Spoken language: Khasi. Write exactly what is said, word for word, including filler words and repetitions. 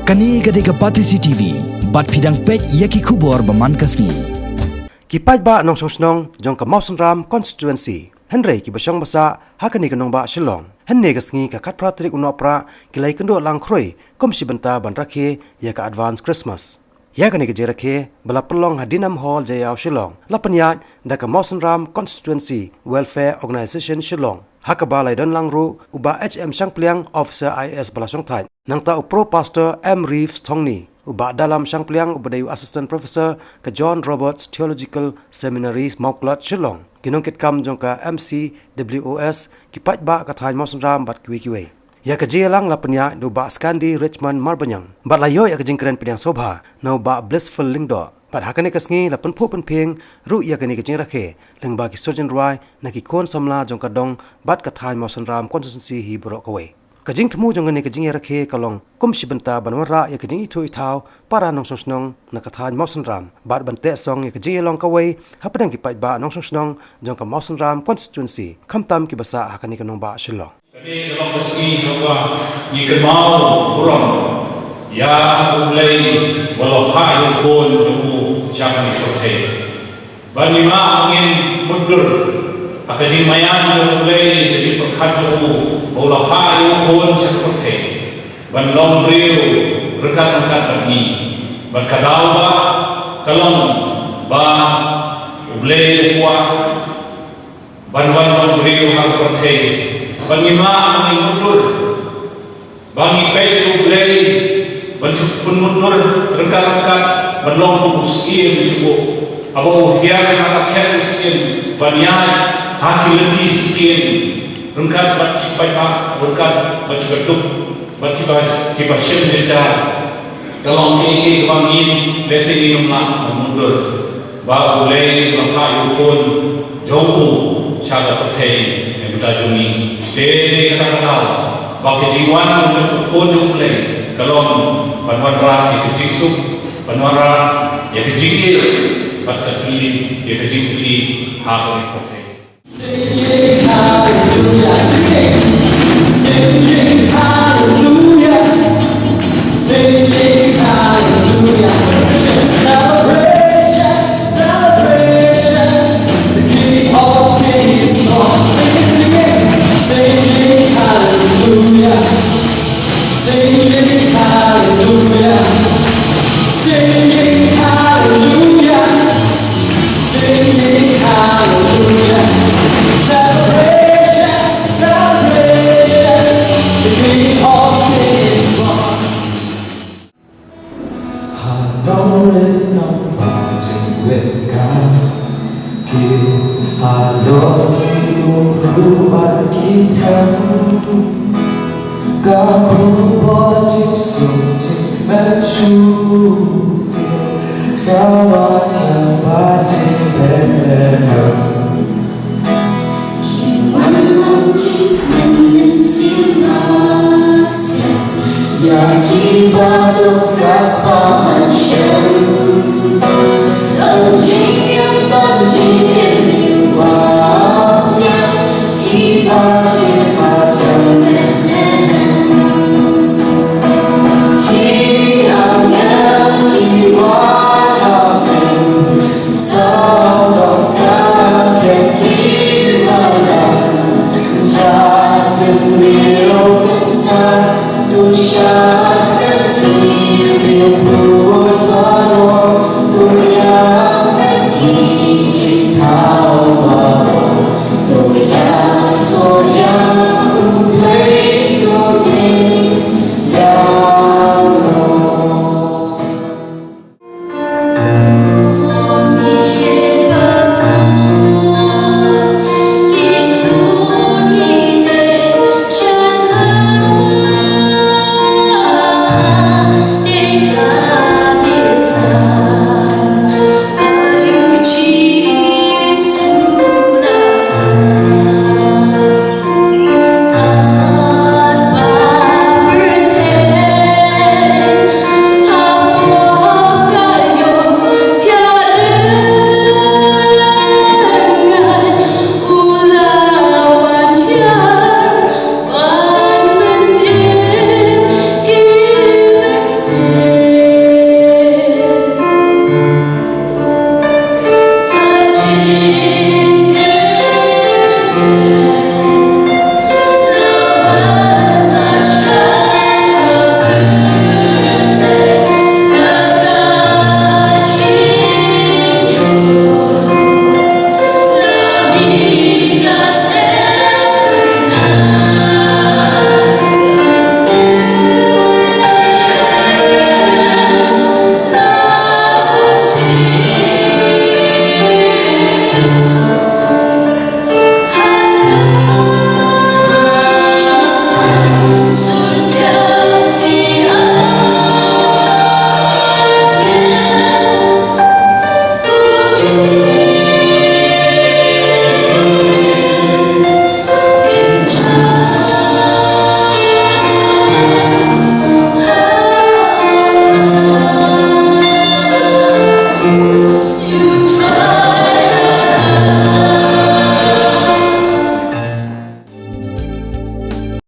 Kane ka dei ka Batesi T V, bad phi dang peit ïa ki khubor ba man ka sngi. Ki paidbah nongshong shnong jong ka Mawsynram constituency, hynrei kiba shong ba sah ha kane ka nongbah Shillong, hynne ka sngi ka khatphra tarik u Nohprah, ki la ïakynduh lang khrui kum shi bynta ban rakhe ïa ka advance Christmas. Ïa kane ka jingrakhe ba la pynlong ha Dinam Hall, Jaïaw, Shillong, la pynïaid da ka Mawsynram Constituency Welfare Organisation Shillong, ha kaba la ïadon lang ruh u Bah H M Shangpliang, Officer I A S ba la shongthait, nangta u Pro Pastor M Reeves Thongni, u Bah Dalam Shangpliang uba dei u Assistant Professor ka John Roberts Theological Seminary, Mawklat, Shillong, ki nongkitkam jong ka M C W O S, ki paidbah ka thaiñ Mawsynram bad kiwei kiwei. Ïa ka jingïalang la pynïaid da u Bah Skandi Richmond Marbaniang, bad la ïoh ïa ka jingkren pdiang sngewbha na u Bah Blissful Lyngdoh. Bad ha kane ka sngi la pynphuh pynphieng ruh ïa kane ka jingrakhe lyngba ki surgeon rwai na ki khun samla jong ka dong bad ka thaiñ Mawsynram constituency hi baroh kawei. Ka jingthmu jong kane ka jingïarakhe ka long kum shi bynta ban wanrah ïa ka jingithuh ithaw para nongshong shnong na ka thaiñ Mawsynram, bad ban teh song ïa ka jingïalong kawei hapdeng ki paidbah nongshong shnong jong ka Mawsynram constituency, khamtam kiba sah ha kane ka nongbah Shillong. Kane ka long ka sngi kaba ngi kynmaw burom ïa U Blei ba la phah ïa u Khun jong u sha kane ka pyrthei, ba ngim lah ban mutdur ha ka jingmaïan jong U Blei, ka jingpyrkhat jong u ba u la phah ïa u Khun sha ka pyrthei ban long briew ryngkat ryngkat bad ngi. Bad ka daw ba ka long ba U Blei u kwah ban wan long briew ha ka pyrthei, ban ngim lah ban mutdur, ban ngim peit ïa U Blei ban shu pynmutdur ryngkat ryngkat ban long kum u syiem shuh. Haba u hiar na ka khet u syiem ban ïaid ha ki lynti syiem ryngkat bad ki paidbah, ryngkat bad ki baduk, bad kiba, kiba shem jynjar. Ka long kaei kaei kaba ngin, lehse ngin ym lah ban mutdur. Ba U Blei u la phah ïa u Khun jong u sha ka pyrthei na ka bynta jong ngi. Te dei kata ka daw ba ka jingwan jong u Khun jong U Blei ka long ban wanrah ïa ka jingsuk, ban wanrah ïa ka jingïeit, bad ka kylli ïa ka jingkylli ha kane ka pyrthei. Singing hallelujah, singing, singing hallelujah, singing hallelujah. Celebration, celebration, the King of Kings is born. Singing, singing hallelujah. Singing hallelujah, singing hallelujah, singing hallelujah. Celebration, celebration, the King of Kings born. Halor rit nongbah jingwit ka kiew, halor ki lum ruh bad ki them, ka khubor jingsuk jingmynsiem, sawa thiang bad jingpynlong. Ki wan long jingmynsiem ba sian ïa kiba duk ka spah mynsiem. Tang jingim, tang jingim ïa u Balang, kiba